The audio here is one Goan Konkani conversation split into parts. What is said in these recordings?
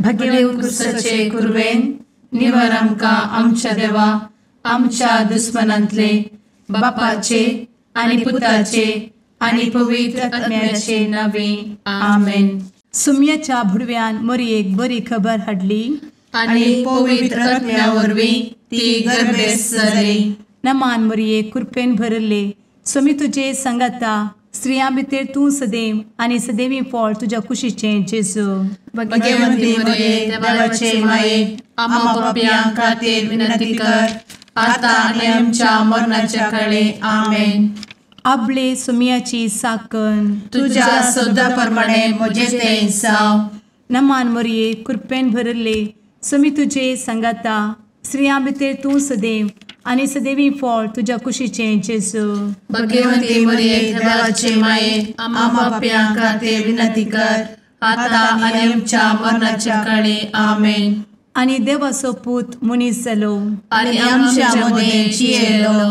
भगेवंत क्रुसाचे कुरवेन निवार आमकां आमच्या देवा आमच्या दुस्मनांतले बापाचे आनी पुताचे आनी पवित्र आत्म्याचे नावे आमेन. सुम्याच्या भुडव्यान मोरयेक बरी खबर हाडली आनी पवित्र आत्म्या वरवीं ती गर्भेस्त जाली. नमान मोरये, कृपेन भरले, स्वामी तुजे संगाता, स्त्रियां भितर तूं सदैव आनी सदैवी फळ तुज्या कुशीचें जेजू. भगवंती मोरये, देवाचे माये, आम्हा पापयां खातीर विनंती कर आता आनी आमच्या मरणाच्या काळे. आमेन. आपले सुम्याची साकन तुज्या सदा प्रमाणे म्हजें तें जावं. नमान मोरये, कृपेन भरले, स्वामी तुजे संगाता, स्त्रियां भितर तूं सदैव आनी सदैवी फळ तुज्या कुशीचें जेजू. भगवंती मोरये, देवाचे माये, आम्हा पापयां खातीर विनंती कर आता आनी आमच्या मरणाच्या काळे. आमेन. आनी देवाचो पूत मनीस जालो आनी आमच्या मदें जियेलो.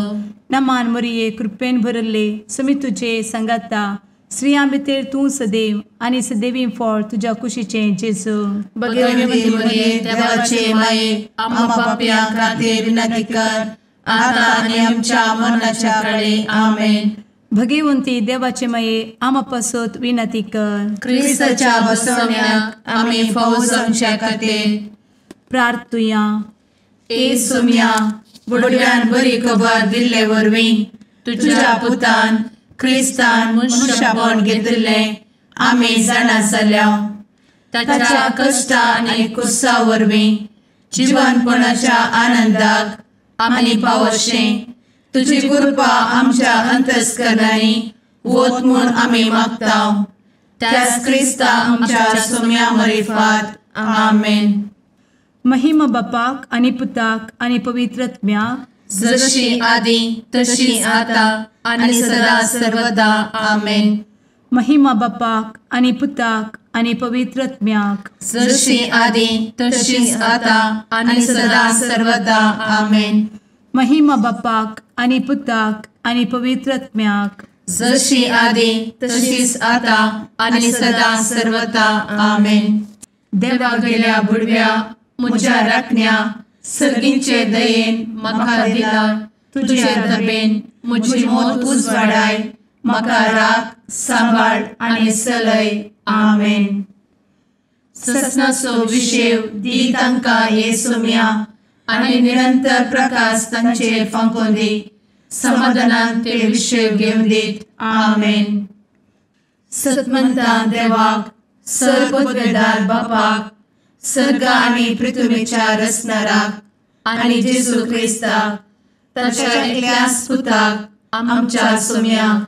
नमान मोरये, कृपेन भरले, स्वामी तुजे संगाता, स्त्रियां भितर तूं सदैव आनी सदैवी फळ तुज्या कुशीचें जेजू. भगवंती मोरये, देवाचे माये, आम्हा पापयां खातीर विनंती कर आता आनी आमच्या मरणाच्या काळे. आमेन. भगवंती देवाचे माये, आम्हा पासत विनंती कर. क्रिस्ताच्या बसवण्याक आमी फावो जावच्या खातीर प्रार्थुया. ए सुम्या, बुडव्यान बरी खबर दिल्ले वरवीं तुज्या पुतान क्रिस्तान मनशापण घेतिल्लें आमी जाणा जाल्या. ताच्या कश्टा आनी कुसा वरवीं जिवनपणाच्या आनंदाक आमी पावशें तुजी कृपा आमच्या अंतस्करणांनी वत म्हूण आमी मागता. त्याच क्रिस्ता आमच्या सुम्या मरिफात. आमेन. महिमा बापाक आनी पुताक आनी पवित्र आत्म्याक, जशी आदी तशी आता आनी सदा सर्वदा. आमेन. महिमा बापाक आनी पुताक आनी पवित्र आत्म्याक, जशी आदी तशी आता आनी सदा सर्वदा. आमेन. महिमा बापाक आनी पुताक आनी पवित्र आत्म्याक, जशी आदी तशीच आता आनी सदा सर्वदा. आमेन. देवा गेल्या बुडव्या म्हज्या राखण्या सर्गींचे दयेन म्हाका दिला तुजे दबेन म्हजी मोत उजवाडाय, म्हाका राख सांबाळ आनी सलय. आमेन. ससनाचो विशेव दी तांकां हे सुम्या आनी निरंतर प्रकाश तांचेर फांकोवन दी, समाधानान ते विशेव घेवन दीत. आमेन. सतमंता देवाक, सर्वपदवेदार बापाक, सर्ग आनी पृथ्वीच्या रचणाराक आनी जेजू क्रिस्ताक ताच्या एकल्याच पुताक आमच्या सुम्याक,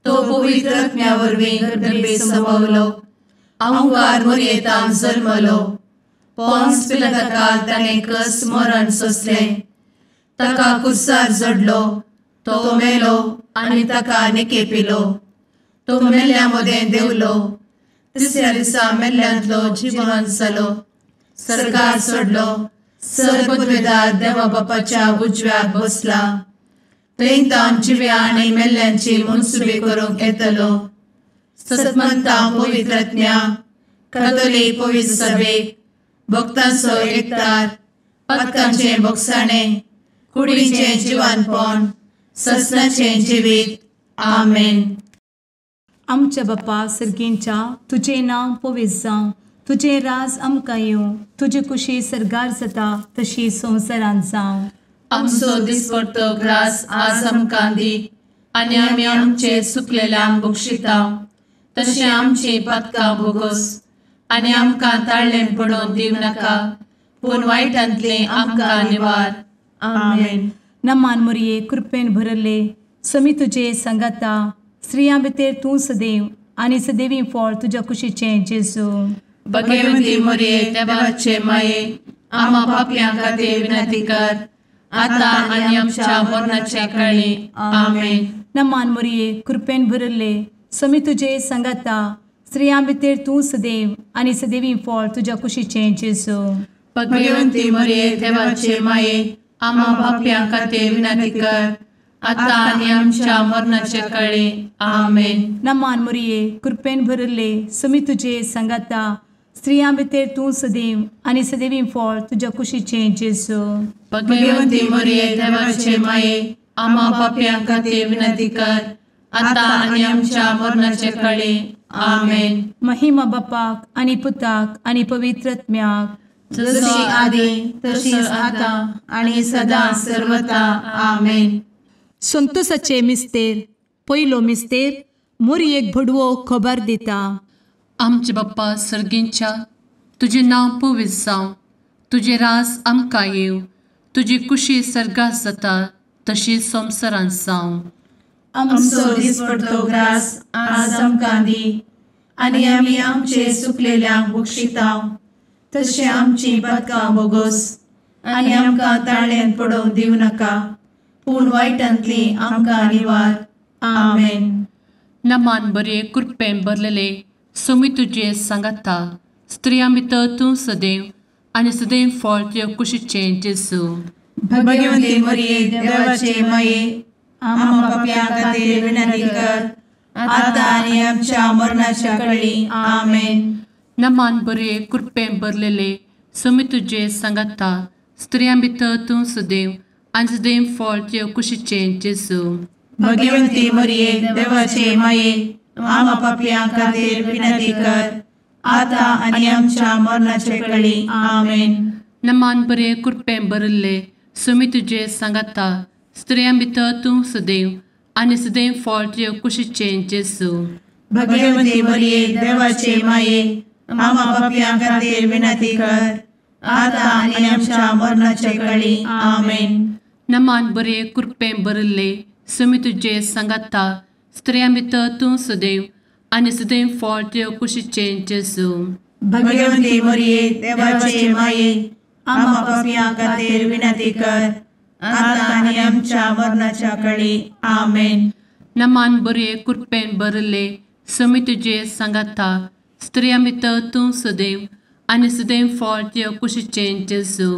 तो पवित्र आत्म्या वरवीं गर्भे संभवलो, अहंकार मोरयेतान जल्मलो, पोन्स पिलाताकाल ताणें कस मरण सोंसलें, ताका कुर्सार जडलो, तो मेलो आनी ताका निकेपिलो, तो मेल्ल्या मदें देंवलो, तिसऱ्या दिसा मेल्ल्यांतलो जिवन जालो, सर्गार सोडलो, सर्वपदवेदार देवा बापाच्या उजव्याक बसला, थंय तावन जिव्या आनी मेल्ल्यांची मनसुबी करूंक येतलो. सतमंता पवित्र आत्म्या, कातोलीक पवित्र सभेक, भक्तांचो एकतार, पातकांचें भोगसाणें, कुडीचें जिवानपण, ससनाचें जिवीत. आमेन. आमच्या बापा सर्गींच्या, तुजें नांव पवित्र जावं, तुजें राज आमकां येवं, तुजी कुशी सर्गार जाता तशी संवसारांत जावं. आमचो दिसपडतो ग्रास आज आमकां दी आनी आमी आमचे सुकलेल्यांक बक्षिता तशें आमची पातकां भोगोस आनी आमकां ताळ्ळें पडोवन दिवं नाका, पूण वायटांतलें आमकां निवार. आमेन. नमान मोरये, कृपेन भरले, स्वामी तुजे संगाता, स्त्रियां भितर तूं सदैव आनी सदैवी फळ तुज्या कुशीचें जेजू. भगवंती मोरये, देवाचे माये, आम्हा पापयां खातीर विनंती कर आता आनी आमच्या मरणाच्या काळी. आमेन. नमान मोरये, कृपेन भरले, स्वामी तुजे संगाता, स्त्रियां भितर तूं सदैव आनी सदैवी फळ तुज्या कुशीचें जेजू. भगवंती मोरये, देवाचे माये, आम्हा पापयां खातीर विनंती कर आता आनी आमच्या मरणाच्या काळी. आमेन. नमान मोरये, कृपेन भरले, स्वामी तुजे संगाता, स्त्रियां भितर तूं सदैव आनी सदैवी फळ तुज्या कुशीचें जेजू। भगवंती मरिये देवाचे माये आम्हा पाप्यां खातीर विनंती कर आतां आनी आमच्या मरणाचे काळी। आमेन। महिमा बापाक आनी पुताक आनी पवित्र आत्म्याक, जशी आदी तशीच आतां आनी सदां सर्वता। आमेन। संतोषाचे मिस्तेर पयलो मिस्तेर मोरयेक भडवो खबर दिता। आमचे बाप्पा सर्गींच्या तुजें नांव पवित्र जावं, तुजें राज आमकां येवं, तुजी कुशी सर्गात जाता तशी संवसारांत जावं। आमचो दिसपडतो ग्रास आज आमकां दी आनी आमी आमचे सुकलेल्यांक बक्षिता तशें आमची पातकां बोगोस आनी आमकां ताळ्यांत पडोवंक दिवं नाका, पूण वायटांतली आमकां निवार। आमेन। नमान बरे कृपेन भरलेले सोमी तुजे सांगाता, स्त्रियां भितर तूं सदैव आनी सदैव फळ तुज्या कुशीचें जेजू। भगवंती मरिये देवाचे माये आम्हा पाप्यां खातीर विनंती कर आतां आनी आमच्या मरणाच्या काळी। आमेन। नमान बरे कृपेन भरलेले सोमी तुजे सांगाता, स्त्रियां भितर तूं सदैव आनी सदैव फळ तुज्या कुशीचें जेजू। भगवंती मरिये देवाचे माये आम्हा पाप्यां खातीर विनंती कर आतां आनी आमच्या मरणाच्या काळी। आमेन। नमान बरे कृपेन भरिल्ले सोमी तुजे सांगाता, स्त्रियां भितर तूं सदैव आनी सदैव फळ तुज्या कुशीचें जेजू। भगवंती मरिये देवाचे माये आम्हा पाप्यां खातीर विनंती कर आतां आनी आमच्या मरणाच्या काळी। आमेन। नमान बरे कृपेन भरिल्ले सोमी तुजे सांगाता, स्त्रियां भितर तूं सदैव आनी सदैव फळ तुज्या कुशीचें जेजू। भगवंती मरिये देवाचे माये आम्हा पाप्यां खातीर विनंती कर आतां आनी आमच्या मरणाच्या काळी। आमेन। नमान बरे कृपेन भरिल्ले सोमी तुजे सांगाता, स्त्रियां भितर तूं सदैव आनी सदैव फळ तुज्या कुशीचें जेजू।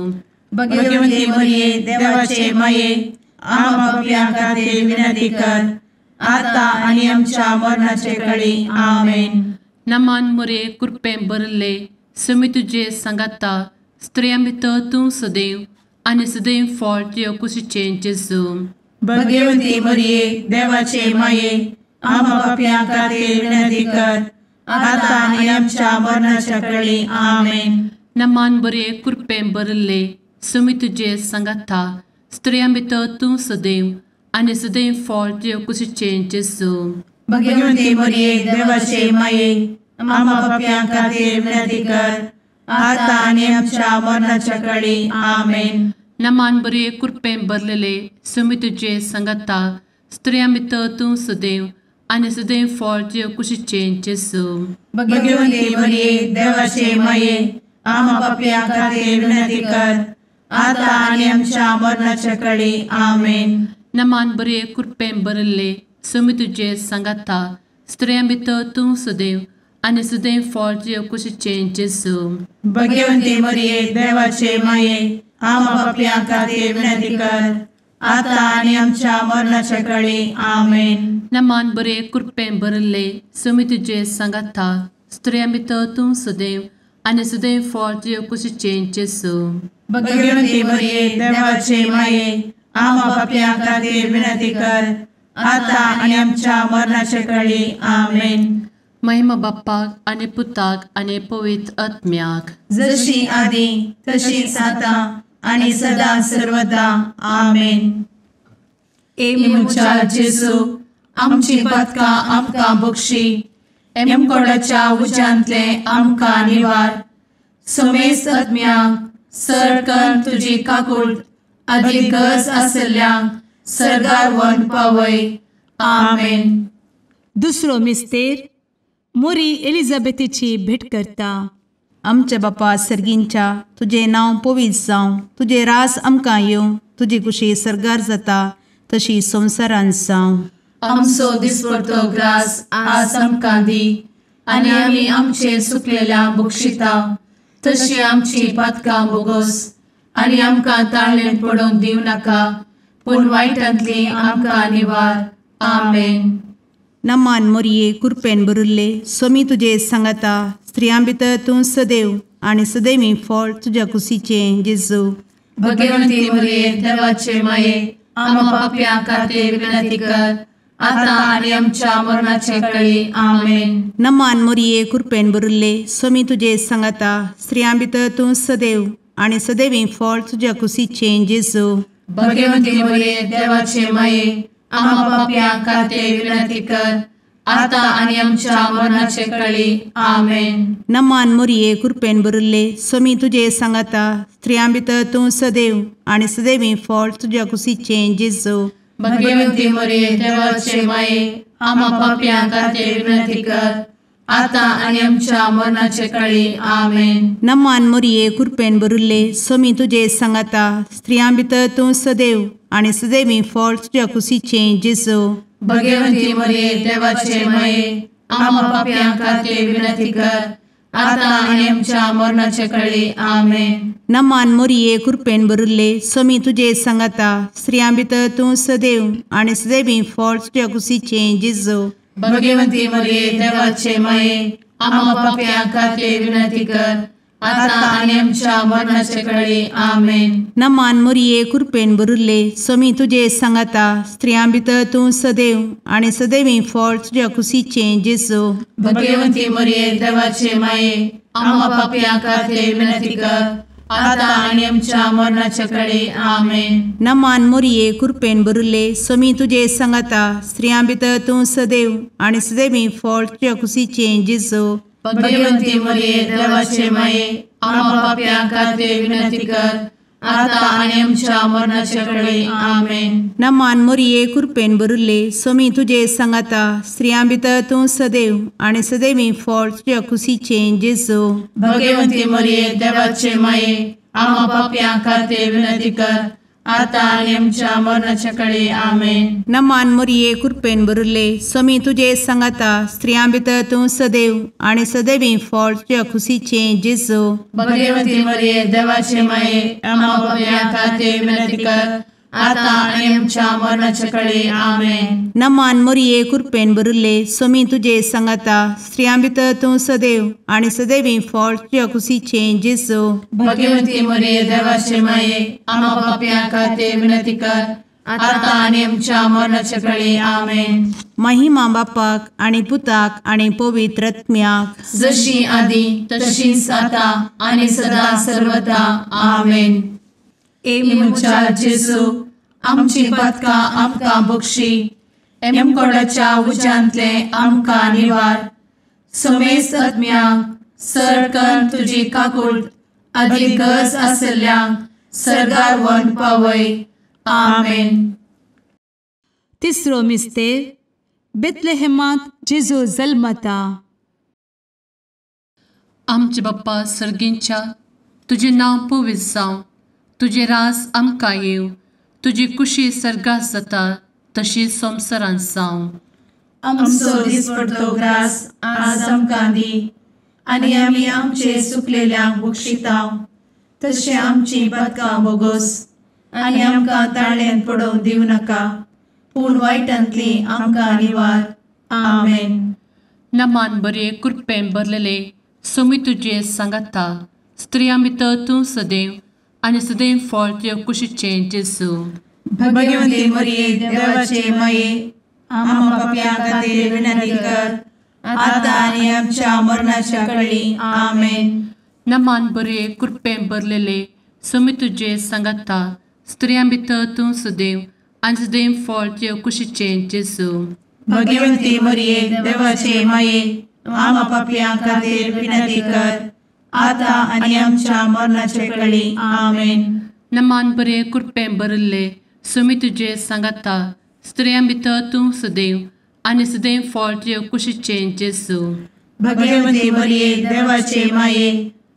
भगवंती मरिये देवाचे माये आम्हा पाप्यां खातीर विनंती कर आतां आनी आमच्या मरणाचे काळी। आमेन। नमान मरिये कृपेन भरिल्ले सोमी तुजे सांगाता, स्त्रियां भितर तूं सदैव आनी सदैव फळ तुज्या कुशीचें जेजू। भगवंती मरिये देवाचे माये आम्हा पाप्यां खातीर विनंती कर आतां आनी आमच्या मरणाच्या काळी। आमेन। नमान बरे कृपेन भरिल्ले सोमी तुजे सांगाता, स्त्रियां भितर तूं सदैव आनी सदैव फळ तुज्या कुशीचें जेजू। भगवंती मरिये देवाचे माये आम्हा पाप्यां खातीर विनंती कर आतां आनी आमच्या मरणाच्या काळी। आमेन। नमान बरे कृपेन भरलेले सोमी तुजे सांगाता, स्त्रियां भितर तूं सदैव आनी सदैव फळ तुज्या कुशीचें जेजू। भगवंती मरिये देवाचे माये आम्हा पाप्यां खातीर विनंती कर आतां आनी आमच्या मरणाच्या काळी। आमेन। नमान बरे कृपेन भरिल्ले सोमी तुजे सांगाता, स्त्रियां भितर तूं सदैव आनी सदैव फळ तुज्या कुशीचें जेजू। भगवंती मरिये देवाचे माये आम्हा पाप्यां खातीर विनंती कर आतां आनी आमच्या मरणाच्या काळी। आमेन। नमान बरे कृपेन भरिल्ले सोमी तुजे सांगाता, स्त्रियां भितर तूं सदैव आनी सदैव फळ तुज्या कुशीचें जेजू। भगवंती मरिये देवाचे माये आम्हा पाप्यां खातीर विनंती कर आतां आनी आमच्या मरणाच्या काळी। आमेन। महिमा बाप्पाक आनी पुताक आनी पवित्र आत्म्याक, जशी आदी तशीच आतां आनी सदां सर्वदा। आमेन। ए म्हज्या जेजू आमची पातकां आमकां बक्षी, एमकोडाच्या उज्यांतले आमकां निवार, समेस्त आत्म्यांक सर तुजी काकूट आदी गरज आशिल्ल्यांक सर्गार व्हरून पावय। आमेन। दुसरो मिस्तेर मोरी एलिझाबेथीची भेट करता। आमच्या बापा सर्गींच्या तुजें नांव पवित्र जावं, तुजें रास आमकां येवं, तुजी कुशी सर्गार जाता तशी संवसारांत जावं। आमचो दिसपडतो ग्रास आज आमकां दी आनी आमी आमचे सुकलेल्या बक्षिता तशी आमची पातकां बोगोस आनी आमकां ताळ्ळेंत पडोवंक दिवं नाका, पूण वायटांतली आमकां निवार। आमेन। नमान मोरये कृपेन भरिल्ले स्वामी तुजे सांगाता, स्त्रियां भितर तूं सदैव आनी सदैवी फळ तुज्या कुशीचें जेजू। भगवंती मरिये देवाचे माये आम्हा पाप्यां खातीर विनंती कर आता आनी आमच्या मरणाचे वेळी। आमेन। नमान मोरये कृपेन भरिल्ले स्वामी तुजे सांगाता स्त्रियां भितर तूं सदैव आनी सदैवी फळ तुज्या कुशीचें जेजू। भगवंती मरिये देवाचे माये आम्हा पाप्यां खातीर विनंती कर आता आनी आमच्या मरणाचे वेळी। आमेन। नमान मोरये कृपेन भरिल्ले स्वामी तुजे सांगाता स्त्रियां भितर तूं सदैव आनी सदैवी फळ तुज्या कुशीचें जेजू। भगवंती मरिये देवाचे माये आम्हा पाप्यां खातीर विनंती कर आता आनी आमच्या मरणाचे वेळी। आमेन। नमान मोरये कृपेन भरिल्ले स्वामी तुजे सांगाता स्त्रियां भितर तूं सदैव आनी सदैवी फळ तुज्या कुशीचें जेजू। भगवंती मरिये देवाचे माये आम्हा पाप्यां खातीर विनंती कर आता आनी आमच्या मरणाचे वेळी। आमेन। नमान मोरये कृपेन भरिल्ले स्वामी तुजे सांगाता स्त्रियां भितर तूं सदैव आनी सदैवी फळ तुज्या कुशीचें जेजू। भगवंती मरिये देवाचे माये आम्हा पाप्यां खातीर विनंती कर आता आनी आमच्या मरणाचे वेळी। आमेन। नमान मोरये कृपेन भरिल्ले स्वामी तुजे सांगाता स्त्रियां भितर तूं सदैव आनी सदैवी फळ तुज्या कुशीचें जेजू। भगवंती मरिये देवाचे माये आम्हा पाप्यां खातीर विनंती कर आता आनी आमच्या मरणाचे वेळी। आमेन। नमान मोरये कृपेन भरिल्ले स्वामी तुजे सांगाता स्त्रियां भितर तूं सदैव आनी सदैवी फळ तुज्या कुशीचें जेजू। भगवंती मरिये देवाचे माये आम्हा पाप्यां खातीर विनंती कर आता आनी आमच्या मरणाचे वेळी। आमेन। नमान मोरये कृपेन भरिल्ले स्वामी तुजे सांगाता स्त्रियां भितर तूं सदैव आनी सदैवी फळ तुज्या कुशीचें जेजू। भगवंती मरिये देवाचे माये आम्हा पाप्यां खातीर विनंती कर आता आनी आमच्या मरणाचे वेळी। आमेन। नमान मोरये कृपेन भरिल्ले स्वामी तुजे सांगाता स्त्रियां भितर तूं सदैव आनी सदैवी फळ तुज्या कुशीचें जेजू। भगवंती मरिये देवाचे माये आम्हा पाप्यां खातीर विनंती कर आता आनी आमच्या मरणाचे वेळी। आमेन। नमान मोरये कृपेन भरिल्ले स्वामी तुजे सांगाता स्त्रियां भितर तूं सदैव आनी सदैवी फळ तुज्या कुशीचें जेजू। भगवंती मरिये देवाचे माये आम्हा पाप्यां खातीर विनंती कर आता आनी आमच्या मरणाचे वेळी। आमेन। महिमा बापाक आनी पुताक आनी पवित्र आत्म्याक, जशी आदी तशीच आता आनी सदा सर्वदा। आमेन। ए म्हज्या जेजू आमची पातकां आमकां बक्षी, एमकोडाच्या उज्यांतले आमकां निवार, समेस्त आत्म्यांक सरकन तुजी काकूट आदी गरज आसल्ल्यांक सर्गार व्हरून पावय। आमेन। तिसरो मिस्तेर बेथलेहेमांत जेजू जल्मता। आमचे बाप्पा सर्गींच्या तुजें नांव पवित्र जावं, तुजें रास आमकां येवं, तुजी कुशी सर्गात जाता तशी संवसारांत जावं। आमचो दिसपडतो ग्रास आज आमकां दी आनी आमी आमचे सुकलेल्यांक बक्षिता तशें आमची पातकां बोगोस आनी आमकां ताळ्यान पडोवंक दिवं नाका, पूण वायटांतली आमकां निवार। आमेन। नमान बरे कृपेन भरलेले स्वामी तुजे सांगाता स्त्रियां भितर तूं सदैव आनी सदैव फळ तुज्या कुशीचें जेजू। भगवंती मरिये देवाचे माये आम्हा पाप्यां खातीर विनंती कर आता आनी आमच्या मरणाच्या वेळी। आमेन। नमान बरे कृपेन भरलेले स्वामी तुजे सांगाता स्त्रियां भितर तूं सदैव आनी सदैव फळ तुज्या कुशीचें जेजू। भगवंती मरिये देवाचे माये आम्हा पाप्यां खातीर विनंती कर आता आनी आमच्या मरणाचे वेळी। आमेन। नमान बरे कृपेन भरिल्ले स्वामी तुजे सांगाता स्त्रियां भितर तूं सदैव आनी सदैव फळ तुज्या कुशीचें जेजू। भगवंती मरिये देवाचे माये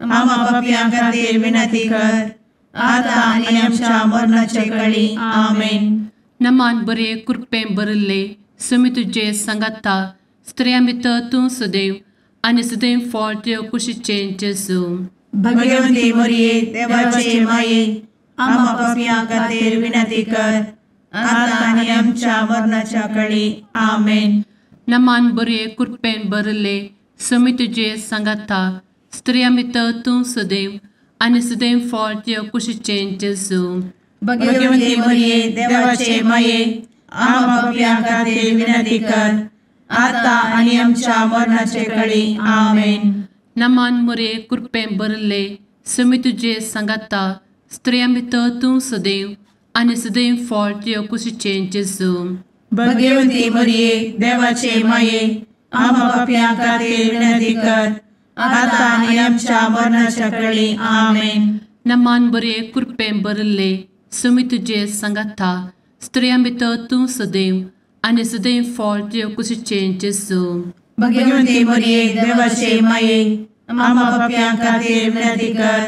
आम्हा पाप्यां खातीर विनंती कर आता आनी आमच्या मरणाचे वेळी। आमेन। नमान बरे कृपेन भरिल्ले स्वामी तुजे सांगाता स्त्रियां भितर तूं सदैव आनी सदैव फळ तुज्या कुशीचें जेजू। भगवंती मरिये देवाचे माये आम्हा पाप्यां खातीर विनंती कर आता आनी आमच्या मरणाच्या वेळी। आमेन। नमान बरे कृपेन भरिल्ले समी तुजे सांगाता स्त्रियां भितर तूं सदैव आनी सदैव फळ तुज्या कुशीचें जेजू. भगवती मरिये देवाचे माये आम्हा पाप्यां खातीर विनंती कर आता आनी आमच्या मरणाचे कळी. आमेन. नमान मोरये कृपेन भरिल्ले समी तुजे सांगाता स्त्रियां भितर तूं सदैव आनी सदैव फळ तुज्या कुशीचें जेजू. भगवती मरिये देवाचे माये आम्हा पाप्यां खातीर विनंती कर आता आनी आमच्या मरणाच्या कळी. आमेन. नमान बरे कृपेन भरिल्ले समी तुजे सांगाता स्त्रियां भितर तूं सदैव आनी सदैव फळ तुज्या कुशीचें जेजू. भगवती मरिये देवाचे माये आम्हा पाप्यां खातीर विनंती कर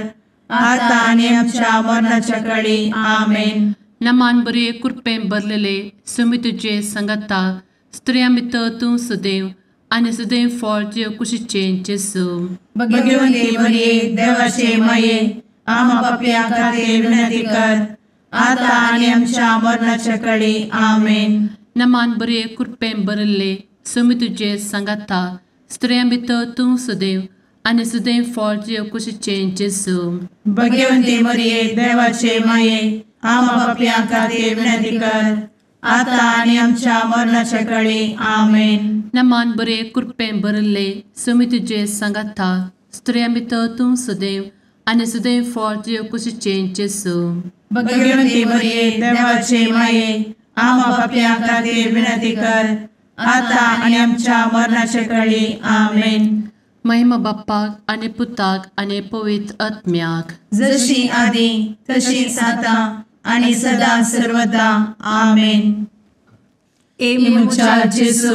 आता आनी आमच्या मरणाच्या कळी. आमेन. नमान बरे कृपेन भरलेले समी तुजे सांगाता स्त्रियां भितर तूं सदैव आनी सदैव फळ तुज्या कुशीचें जेजू. भगवती मरिये देवाचे माये आम्हा पाप्यां खातीर विनंती कर आता आनी आमच्या मरणाच्या कळी. आमेन. नमान बरे कृपेन भरिल्ले समी तुजे सांगाता स्त्रियां भितर तूं सदैव आनी सदैव फळ तुज्या कुशीचें जेजू. भगवती मरिये देवाचे माये आम्हा पाप्यां खातीर विनंती कर आता आनी आमच्या मरणाच्या कळी. आमेन. नमान बरे कृपेन भरिल्ले समी तुजे सांगाता स्त्रियां भितर तूं सदैव आनी सदैव फळ तुज्या कुशीचें जेजू. भगवती मरिये देवाचे माये आम्हा पाप्यां खातीर विनंती कर आता आनी आमच्या मरणाच्या कळी. आमेन. महिमा बाप्पाक आनी पुताक आनी पवित्र आत्म्याक, जशी आदी तशीच आता आनी सदा सर्वदा. आमेन. ए म्हज्या जेजू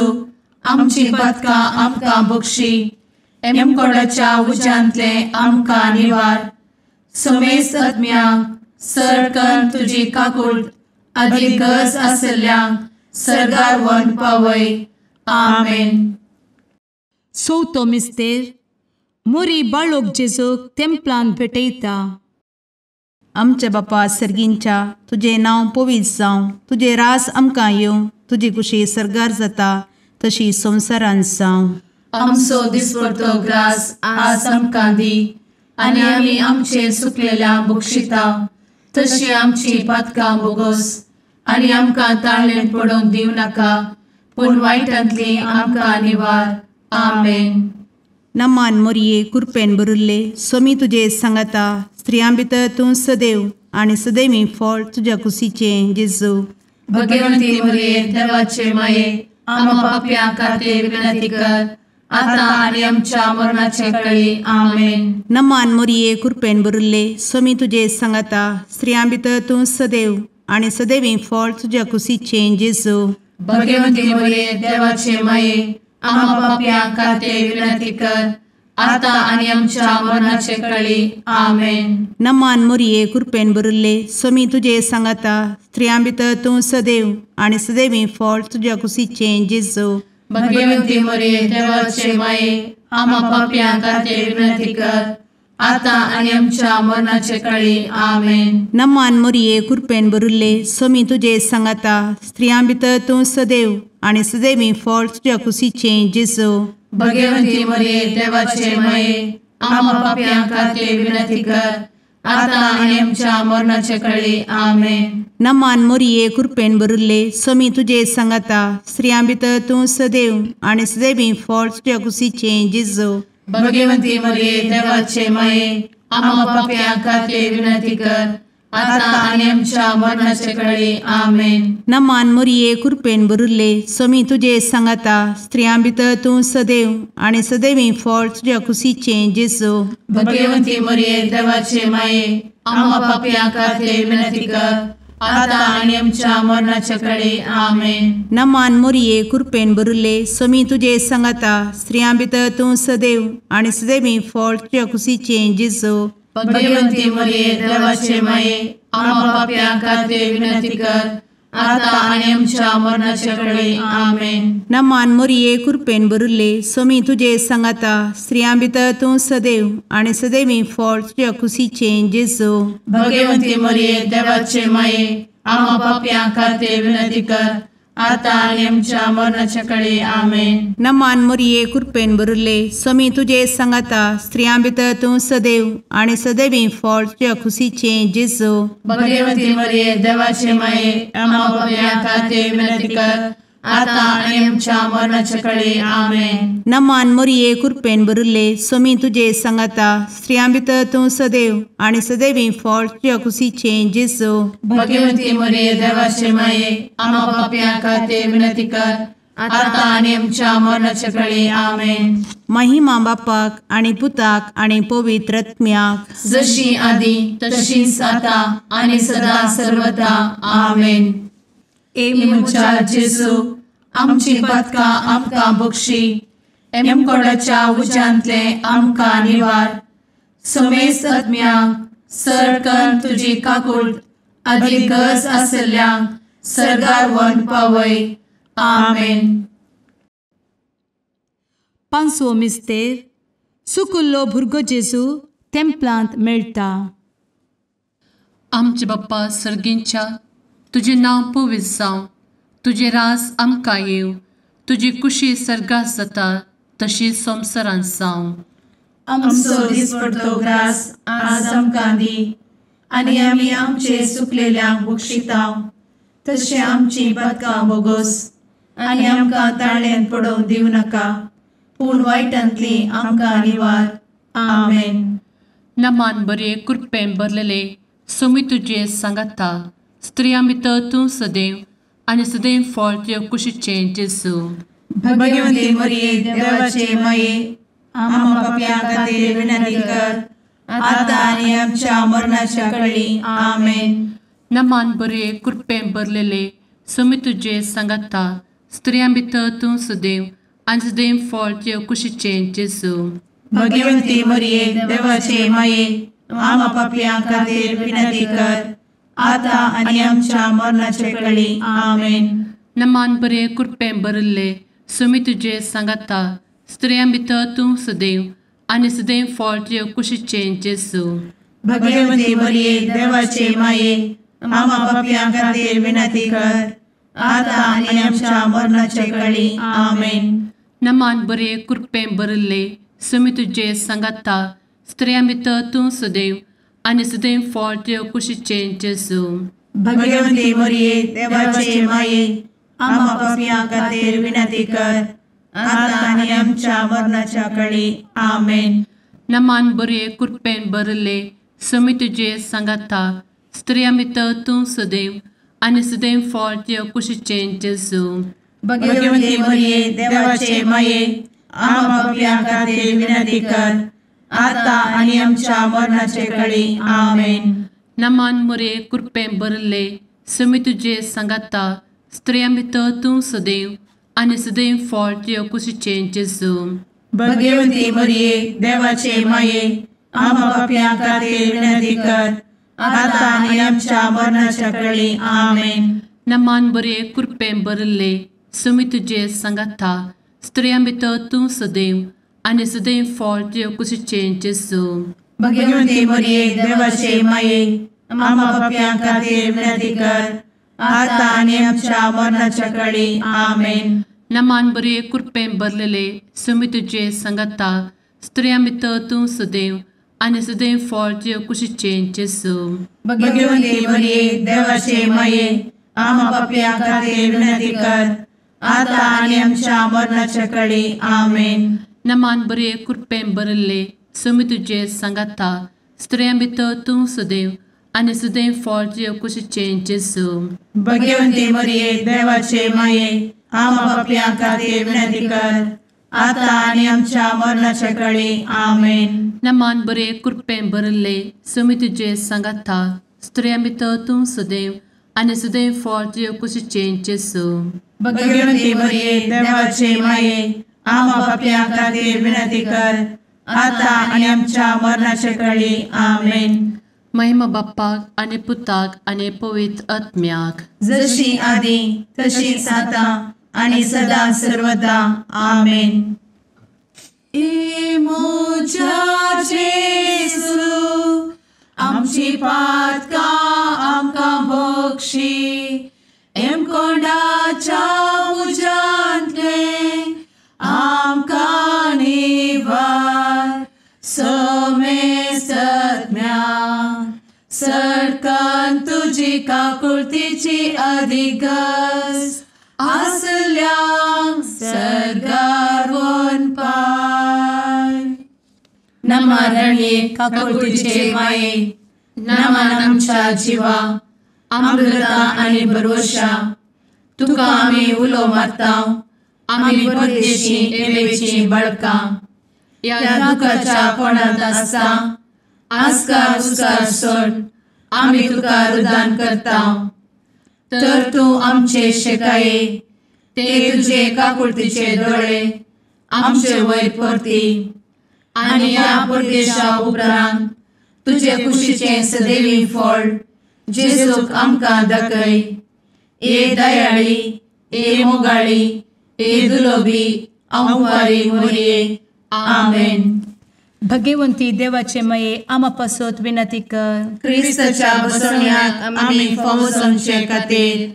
आमची पातकां आमकां बक्षी, एमकोडाच्या उज्यांतले आमकां निवार, समेस्त आत्म्यांक सरकन तुजी काकूट आदी गरज आसल्ल्यांक सर्गार व्हरून पावय. आमेन. चवथो मिस्तेर मोरी बाळोक जेजूक तेंपलान भेटयता. आमच्या बापा सर्गींच्या तुजें नांव पवित्र जावं, तुजें राज आमकां येवं, तुजी कुशी सर्गार जाता तशी संवसारांत जावं. आमचो दिसपडतो ग्रास आज आमकां दी आनी आमी आमचे सुकलेल्या बक्षिता तशी आमची पातकां बोगोस आनी आमकां ताळेन पडोवंक दिवं नाका पूण वायटांतली आमकां निवार. आमेन. नमान मोरये कृपेन भरिल्ले स्वामी तुजे सांगाता स्त्रियां भितर तूं सदैव आनी सदैवी फळ तुज्या कुशीचें जेजू. भगवंती मोरये देवाचे माये आम्हा पाप्यां खातीर विनंती कर आता आनी आमच्या मरणाचे कळी. आमेन. नमान मोरये कृपेन भरिल्ले स्वामी तुजे सांगाता स्त्रियां भितर तूं सदैव आनी सदैवी फळ तुज्या कुशीचें जेजू. भगवंती मोरये देवाचे माये आम्हा पाप्यां खातीर विनंती कर आता आनी आमच्या मरणाचे कळी. आमेन. नमान मोरये कृपेन भरिल्ले स्वामी तुजे सांगाता स्त्रियां भितर तूं सदैव आनी सदैवी फळ तुज्या कुशीचें जेजू. भगवंती मोरये देवाचे माये आम्हा पाप्यां खातीर विनंती कर आता आनी आमच्या मरणाचे कळी. आमेन. नमान मोरये कृपेन भरिल्ले स्वामी तुजे सांगाता स्त्रियां भितर तूं सदैव आनी सदैवी फळ तुज्या कुशीचें जेजू. भगवंती मोरये देवाचे माये आम्हा पाप्यां खातीर विनंती कर आता आनी आमच्या मरणाचे कळी. आमेन. नमान मोरये कृपेन भरिल्ले स्वामी तुजे सांगाता स्त्रियां भितर तूं सदैव आनी सदैवी फळ तुज्या कुशीचें जेजू. भगवंती मोरये देवाचे माये आम्हा पाप्यां खातीर विनंती कर आता आनी आमच्या मरणाचे कळी. आमेन. नमान मोरये कृपेन भरिल्ले स्वामी तुजे सांगाता स्त्रियां भितर तूं सदैव आनी सदैवी फळ तुज्या कुशीचें जेजू. भगवंती मोरये देवाचे माये आम्हा पाप्यां खातीर विनंती कर आता आनी आमच्या मरणाचे कळी. आमेन. नमान मोरये कृपेन भरिल्ले स्वामी तुजे सांगाता स्त्रियां भितर तूं सदैव आनी सदैवी फळ तुज्या कुशीचें जेजू. भगवंती मोरये देवाचे माये आम्हा पाप्यां खातीर विनंती कर आता आनी आमच्या मरणाचे कळी. आमेन. नमान मोरये कृपेन भरिल्ले स्वामी तुजे सांगाता स्त्रियां भितर तूं सदैव आनी सदैवी फळ तुज्या कुशीचें जेजू. भगवंती मोरये देवाचे माये आम्हा पाप्यां खातीर विनंती कर आतां आनी आमच्या मरणाच्या कळे आमेन. नमान मोरये कृपेन भरिल्ले स्वामी तुजे सांगाता स्त्रियां भितर तूं सदैव आनी सदैवी फळ तुज्या खुशीचें जेजू. भगवती मरिये देवाचे माये आम्हा पाप्यां खातीर विनंती कर आतां आनी आमच्या मरणाच्या कळे आमेन. नमान मोरये कृपेन भरिल्ले स्वामी तुजे सांगाता स्त्रियां भितर तूं सदैव आनी सदैवी फळ तुज्या खुशीचें जेजू. भगवती मरिये देवाचे माये आम्हा पाप्यां खातीर विनंती कर आतां आनी आमच्या मरणाच्या कळे आमेन. महिमा बापाक आनी पुताक आनी पवित्र आत्म्याक जशी आदी तशीच आतां आनी सदा सर्वदा आमेन. ए म्हज्या जेजू आमची पातकां आमकां बक्षी एमकोडाच्या उज्यांतले आमकां निवार समेस्त आत्म्यांक सरकन तुजी काकूट आदी गरज आसल्ल्यांक सरगार वन पावय आमेन. पांचवो मिस्तेर सुकुल्लो भुरगो जेजू तेम्पलांत मेळटा. आमचे बाप्पा सर्गींच्या तुजें नांव पवित्र जावं, तुजें राज आमकां येवं, तुजी कुशी सर्गात जाता तशी संवसारांत जावं. आमचो दिसपडतो ग्रास आज आमकां दी आनी आमी आमचे सुकलेल्यांक बक्षितांव तशें आमची पातकां बोगोस आनी आमकां ताळ्यांत पडोवंक दिवं नाका पूण वायटांतली आमकां निवार आमेन. नमान बरे कृपेन भरलेले स्वामी तुजे सांगाता स्त्रियां भितर तूं सदैव आनी सदैव फळ तुज्या कुशीचें जेजू. भगवती मरिये देवाचे माये आम्हा पाप्यां खातीर विनंती कर आतां आनी आमच्या मरणाच्या कळी आमेन. नमान बरे कृपेन भरलेले स्वामी तुजे सांगाता स्त्रियां भितर तूं सदैव आनी सदैव फळ तुज्या कुशीचें जेजू. भगवती मरिये देवाचे माये आम्हा पाप्यां खातीर विनंती कर आतां आनी आमच्या मरणाचे कळी आमेन. नमान बरे कृपेन भरिल्ले स्वामी तुजे सांगाता स्त्रियां भितर तूं सदैव आनी सदैव फळ तुज्या कुशीचें जेजू. भगवती मरिये देवाचे माये आम्हा पाप्यां खातीर विनंती कर आतां आनी आमच्या मरणाचे कळी आमेन. नमान बरे कृपेन भरिल्ले स्वामी तुजे सांगाता स्त्रियां भितर तूं सदैव आनी सदैव फळ तुज्या कुशीचें जेजू. भगवती मरिये देवाचे माये आम्हा पाप्यां खातीर विनंती कर आतां आनी आमच्या मरणाच्या कळी आमेन. नमान बरे कृपेन भरिल्ले स्वामी तुजे सांगाता स्त्रियां भितर तूं सदैव आनी सदैव फळ तुज्या कुशीचें जेजू. भगवती मरिये देवाचे माये आम्हा पाप्यां खातीर विनंती कर आतां आनी आमच्या मरणाचे कळी आमेन. नमान मरिये कृपेन भरिल्ले स्वामी तुजे सांगाता स्त्रियां भितर तूं सदैव आनी सदैव फळ तुज्या कुशीचें जेजू. भगवती मरिये देवाचे माये आम्हा पाप्यां खातीर विनंती कर आतां आनी आमच्या मरणाच्या कळी आमेन. नमान बरे कृपेन भरिल्ले स्वामी तुजे सांगाता स्त्रियां भितर तूं सदैव आनी सदैव फळ तुज्या कुशीचें जेजू. भगवती मरिये देवाचे माये आम्हा पाप्यां खातीर विनंती कर आतां आनी आमच्या मरणाच्या कळी आमेन. नमान बरे कृपेन भरलेले स्वामी तुजे सांगाता स्त्रियां भितर तूं सदैव आनी सदैव फळ तुज्या कुशीचें जेजू. भगवती मरिये देवाचे माये आम्हा पाप्यां खातीर विनंती कर आतां आनी आमच्या मरणाच्या कळी आमेन. नमान बरे कृपेन भरिल्ले स्वामी तुजे सांगाता स्त्रियां भितर तूं सदैव आनी सदैव फळ तुज्या कुशीचें जेजू. भगवती मरिये देवाचे माये आम्हा पाप्यां खातीर विनंती कर आतां आनी आमच्या मरणाच्या कळी आमेन. नमान बरे कृपेन भरिल्ले स्वामी तुजे सांगाता स्त्रियां भितर तूं सदैव आनी सदैव फळ तुज्या कुशीचें जेजू. भगवती मरिये देवाचे माये आम्हा पाप्यां खातीर विनंती कर आतां आनी आमच्या मरणाच्या कळी आमेन. महिमा बाप्पाक आनी पुताक आनी पवित्र आत्म्याक जशी आदी तशीच आतां आनी सदा सर्वदा आमेन. ए म्हज्या जेजू आमची पातकां आमकां बक्षी एमकोंडाच्या तुजी काकुळतीची अधिगस आसल्यांक सर्गार वनपाय. नमा रणये काकुळतीचे माये, नमन आमच्या जिवा, अमृता आनी भरवशा, तुका आमी उलो मारता, आमी परदेशी एवेची बळकां, ह्या दुखाच्या कोणांत आसता आस्कार उस्कार सोड आमी तुका रुदान करता. तर तूं आमचे शेकाये ते तुजे काकुळतीचे दोळे आमचे वयर परती आनी ह्या परदेशा उपरांत तुजे कुशीचें सदैवी फळ जेजूक आमकां दाखय. ए दयाळी, ए मोगाळी, ए दुलोबी अंवारी मोरये. आमेन. भगवंती देवाचे मये आमा पासत विनंती कर. क्रिस्ताच्या बसवण्याक आमी फावो जावचे खातीर.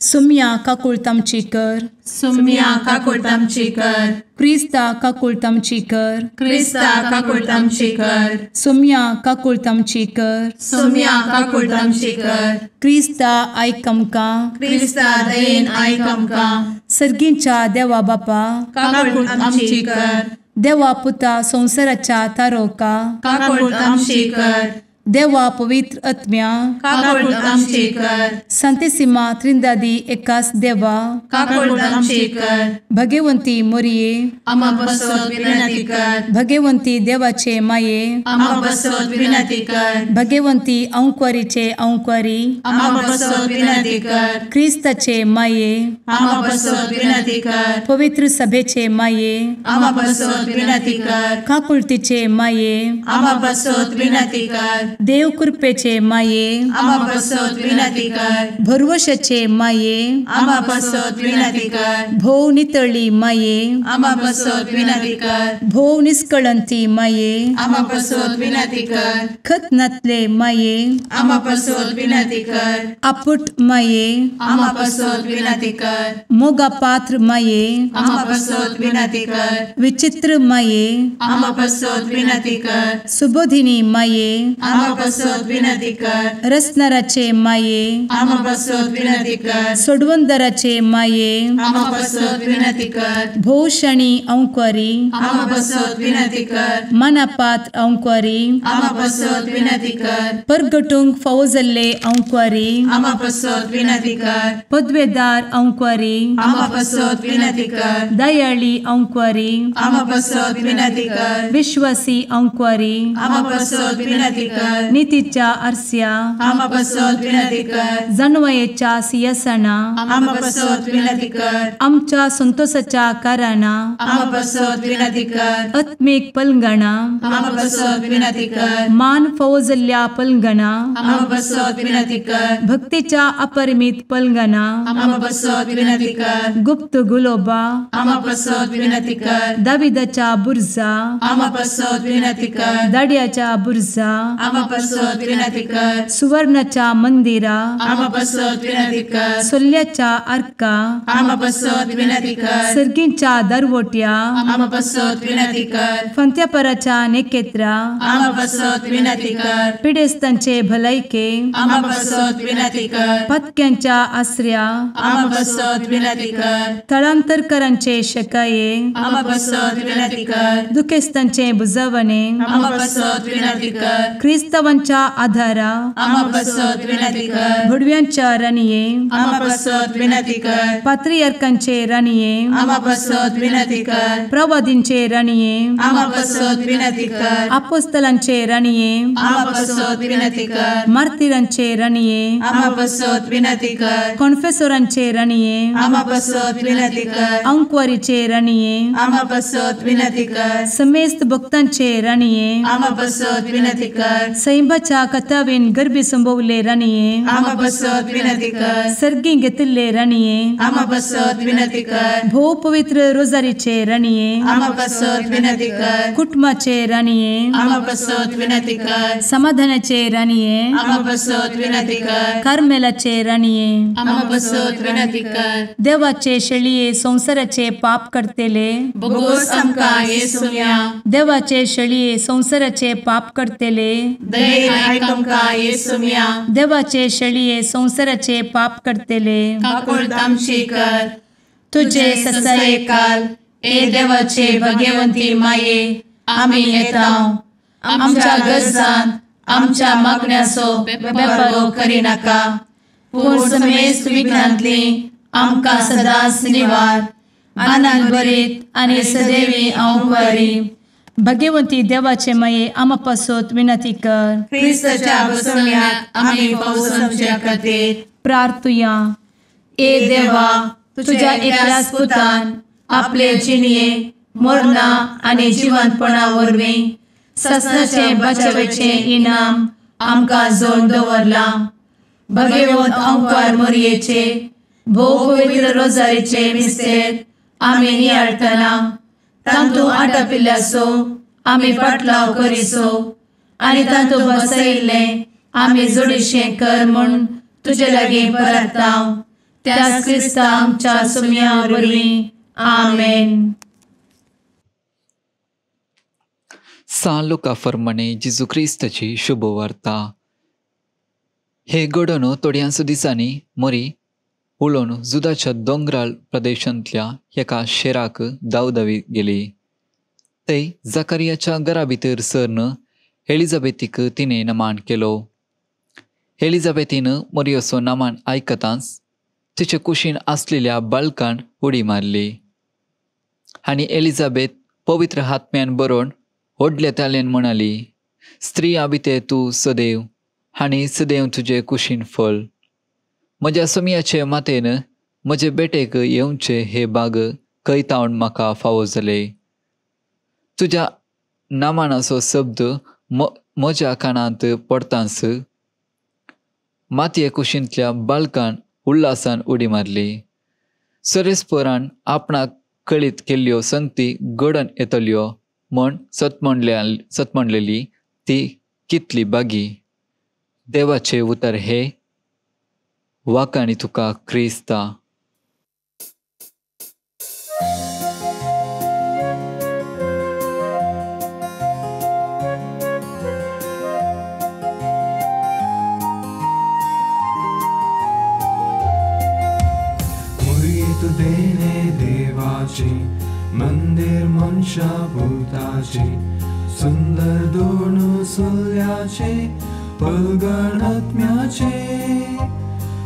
सुम्या काकुळट आमची कर. सुम्या काकुळट आमची कर. क्रिस्ता काकुळट आमची कर. क्रिस्ता काकुळट आमची कर. सुम्या काकुळट आमची कर. सुम्या काकुळट आमची कर. क्रिस्ता आयक आमकां. क्रिस्ता दयेन आयक आमकां. सर्गींच्या देवा बापा काकुळट आमची कर. देवा पुता संवसाराच्या तारोका काकुळट आमची कर. देवा पवित्र आत्म्या काकुळट आमची कर. संतेसिमा त्रिंदादी एकास देवा काकुळट आमची कर. भगवंती मोरये आमा पासत विनंती कर. भगवंती देवाचे माये आमा पासत विनंती कर. भगवंती अंकुरीचे अंकुरी आमा पासत विनंती कर. क्रिस्ताचे माये आमा पासत विनंती कर. पवित्र सभेचे माये आमा पासत विनंती कर. काकुळतीचे माये आमा पासत विनंती कर. देव कृपेचे माये आमा पासत विनंती कर. भरवशाचे माये आमा पासत विनंती कर. भोव नितळी माये आमा पासत विनंती कर. भोव निष्कळंती माये आमा पासत विनंती कर. खत नातले माये आमा पासत विनंती कर. आपुट माये आमा पासत विनंती कर. मोगा पात्र माये आमा पासत विनंती कर. विचित्र माये आमा पासत विनंती कर. सुबोधिनी माये आमा पासत विनंती कर. रसनाराचे माये आमा पासत विनंती कर. सोडवंदराचे माये आमा पासत विनंती कर. भोवशणी अंकुरी आमा पासत विनंती कर. मनापात्र अंकुरी आमा पासत विनंती कर. परगटूंक फावो जाल्ले अंकुरी आमा पासत विनंती कर. पदवेदार अंकुरी आमा पासत विनंती कर. दयाळी अंकुरी आमा पासत विनंती कर. विश्वासी अंकुरी आमा पासत विनंती कर. नितीच्या आरस्या आमा पासत विनंती कर. जानवयेच्या सिंहासना आमा पासत विनंती कर. आमच्या संतोषाच्या कारणा आमा पासत विनंती कर. आत्मीक पलंगणा आमा पासत विनंती कर. मान फावो जाल्ल्या पलंगणा आमा पासत विनंती कर. भक्तीच्या अपरिमित पलंगणा आमा पासत विनंती कर. गुप्त गुलोबा आमा पासत विनंती कर. दाविदाच्या बुर्जा आमा पासत विनंती कर. दाड्याच्या बुर्जा आमा पासत विनंती कर. सुवर्णाच्या मंदिरा आमा पासत विनंती कर. सोल्ल्याच्या आर्का आमा पासत विनंती कर. सर्गींच्या दरवट्या आमा पासत विनंती कर. फंत्यापराच्या नेकेत्रा आमा पासत विनंती कर. पिडेस्तांचे भलायके आमा पासत विनंती कर. पत्क्यांच्या आसऱ्या आमा पासत विनंती कर. थळांतरकरांचे शकाये आमा पासत विनंती कर. दुखेस्तांचे बुजवणे आमा पासत विनंती कर. क्रिस्तावांच्या आधारा आमा पासत विनंती कर. भुडव्यांच्या राणये आमा पासत विनंती कर. पात्रियार्कांचे राणये आमा पासत विनंती कर. प्रवादींचे राणये आमा पासत विनंती कर. आपोस्तलांचे राणये आमा पासत विनंती कर. मार्तिरांचे राणये आमा पासत विनंती कर. कॉन्फेसोरांचे राणये आमा पासत विनंती कर. अंकुवारीचे राणये आमा पासत विनंती कर. समेस्त भक्तांचे राणये आमा पासत विनंती कर. सैंबाच्या कथावेन गर्भी संभवले राणये आमा पासत विनंती कर. सर्गी घेतिल्ले राणये आमा पासत विनंती कर. भोव पवित्र रोजारीचे राणये आमा पासत विनंती कर. कुटुंबाचे राणये आमा पासत विनंती कर. समाधानाचे राणये आमा पासत विनंती कर. कार्मेलाचे राणये आमा पासत विनंती कर. देवाचे शेळये संवसाराचे पाप करतेले बोगोस आमकां येसुम्या देवाचे शेळये संवसाराचे पाप करतेले दयेन आयक आमकां येसुम्या। देवाचे शेळये संवसाराचे पाप करतले काकुळट आमची कर। तुजे ससायेकाल ए देवाचे भगवंती माये आमी येता आमच्या गरजान आमच्या मागण्याचो बेपर्वो करिनाका पूण समेस्त विघ्नांतली आमकां सदांच निवार। आनंद भरीत आनी सदैवी अंवकारी भगवंती देवाचे माये आमा पासत विनंती कर। क्रिस्ताच्या बसवण्याक आमी पावसाच्या खातीर प्रार्थुया। ए देवा तुझ्या एकल्याच पुतान आपले जिणये मरणा आनी जिवंतपणा वरवीं ससनाचे बचावेचे इनाम आमकां जोडून दवरलां। भगवंत अंकार मोरयेचे भोव पवित्र रोजारीचे मिस्तेर आमी नियाळटना तांतू आटापिल्ल्याचो आमी पाटलाव करिसो आनी तांतू बसयिल्लें आमी जोडीशें कर म्हूण तुजे लागीं परता त्याच क्रिस्ता आमच्या सुम्या वरवीं आमेन। सान लुका फर्माणे जेजू क्रिस्ताची शुभवार्ता। हे घडोवन थोड्यांसो दिसांनी मोरी उलोवन जुदाच्या दोंगराळ प्रदेशांतल्या एका शेराक दावदावी गेली। थंय जाकारियाच्या घरा भितर सरन एलिझाबेथीक तिणें नमान केलो। एलिझाबेथीन मोरयेचो नमान आयकतांच तिचे कुशीन आसलेल्या बालकान उडी मारली आनी एलिझाबेथ पवित्र आत्म्यान बरोवन व्हडल्या ताळ्यान म्हणाली, स्त्रिया भितर तूं सदैव आनी सदैव तुजे कुशीन फळ। म्हज्या सोमयाचे मातेन म्हजे बेटेक येवचे हे बाग कयतावन म्हाका फावो जाले। तुज्या नामानाचो शब्द म्हज्या कानांत पडतांच मातये कुशींतल्या बालकान उल्हासान उडी मारली। सरेस्परान आपणाक कळीत केल्ल्यो संगती घडोवन येतल्यो म्हण सतमणलेली ती कितली बागी। देवाचे उतर हे वाकाणी तुका क्रिस्ता। मुरीत देणे देवाची मंदिर मनशा भूताची सुंदर दोन सुल्याचे पलगण आत्म्याचे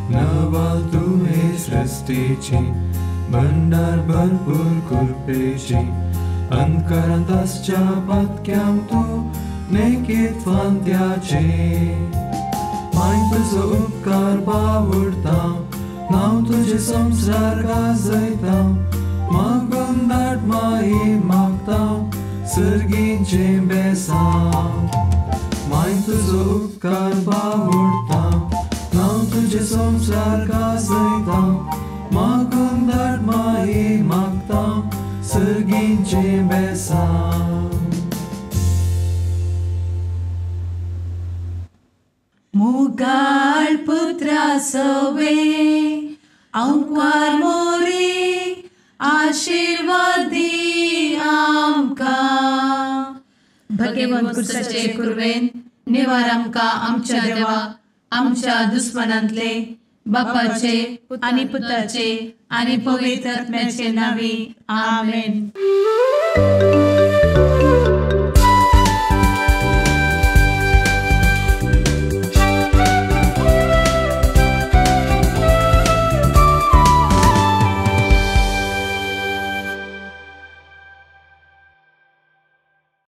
नवाल तुहे सृष्टीची भंडार भरपूर कृपेची अंतकरांत आसच्या पातक्यांक तूं नेकीत फांत्याचे। माय तुजो उपकार बावडता नांव तुजें संवसार गाजयता मागून धाड माई मागता सर्गीचें बेसांव। माय तुजो उपकार बावडता नांव तुजें संवसार गाजयता मागून धाड माई मागता सर्गीचें बेसांव। मुगाळ पुत्रा सवे अंकार मोरी आशीर्वादी आमकां। भगवंत क्रिस्ताचे कुर्वेन निवार आमकां आमच्या देवा आमच्या दुस्मनांतले बापाचे आनी पुताचे आनी पवित्र आत्म्याचे नांवी आमेन।